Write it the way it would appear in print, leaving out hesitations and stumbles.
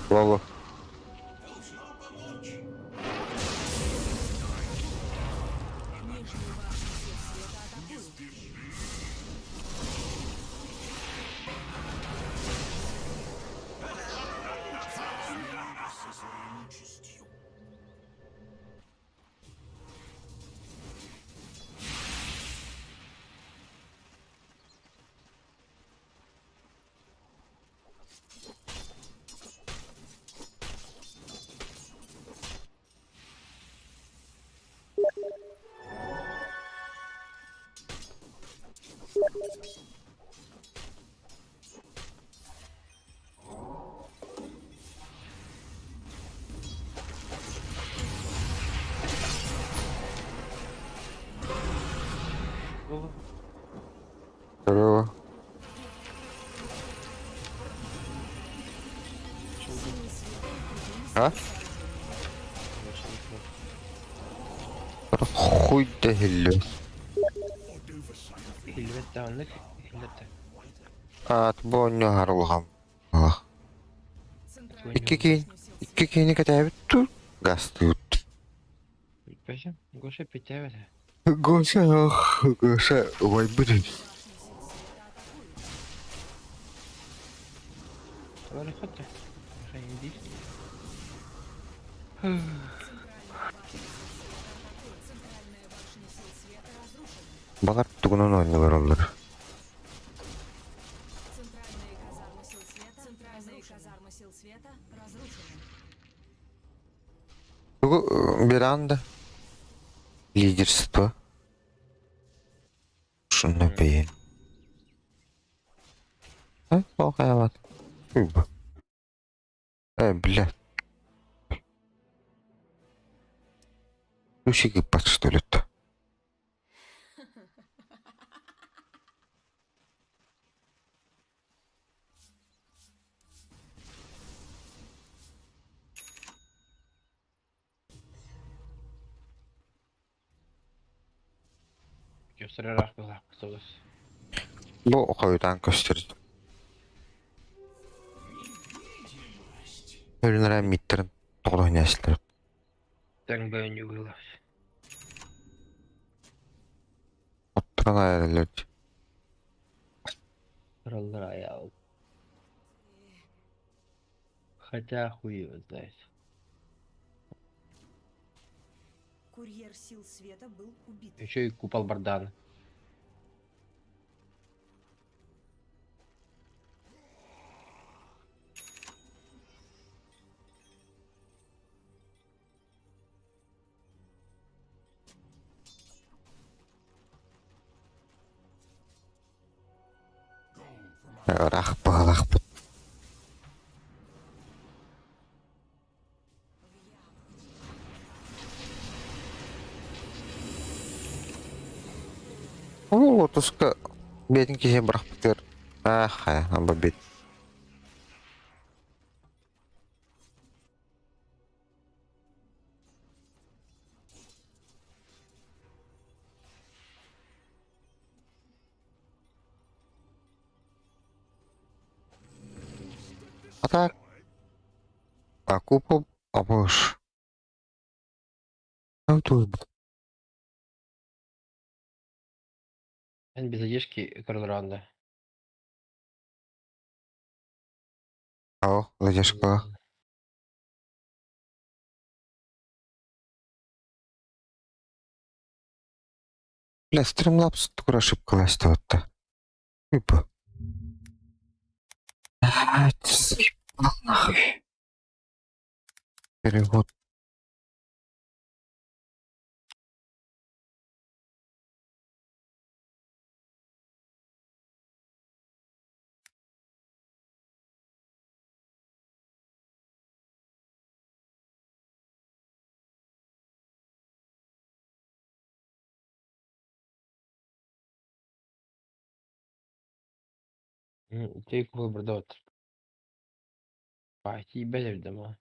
Лоло. Здорово. А? Хуй да иһиллибэт. Иһиллибэт да оннук, иһиллэр да. Аат бу оонньуу аһара улахан баҕа. Икки киһи икки киһини кэтээбит дуу, гастыыбыт. Билбэтим, Гоша эппиттээбэтэ. Гоша, Гоша убайбыт үһү. Барыххат да. Хайын диир. Балар тугунан оонньуулар оллор. Тугу веранда? Лидерство. Шунна бэйэн. А, ол хайалаат. Э, бля. Ключик ыппат что ли то? Көстөр ыраах быһыылаах соҕус. Бу хойутаан көстөр. Өлүнэрэ миттерин тоҕо ньээсилэр. Тэҥ бөөнньү быһыылаах. Оттон айаллар. Тураллар айаал. Хотя хуй его знает. Курьер сил света был убит. Еще и купол Бардана. Ыраах баҕалаахпыт. Ол лотуска бэйэтин киһи бырахпытыгар аах хайа аба бит. А так, а купол абыш. Эн без задержки Карлранда. О, задержка. Бля, Streamlabs тугура ошибкалаастыбатта. Типа. Заебал нахуй. Перевод. Ити купол Бардот. Пати бэлэрдэ ма.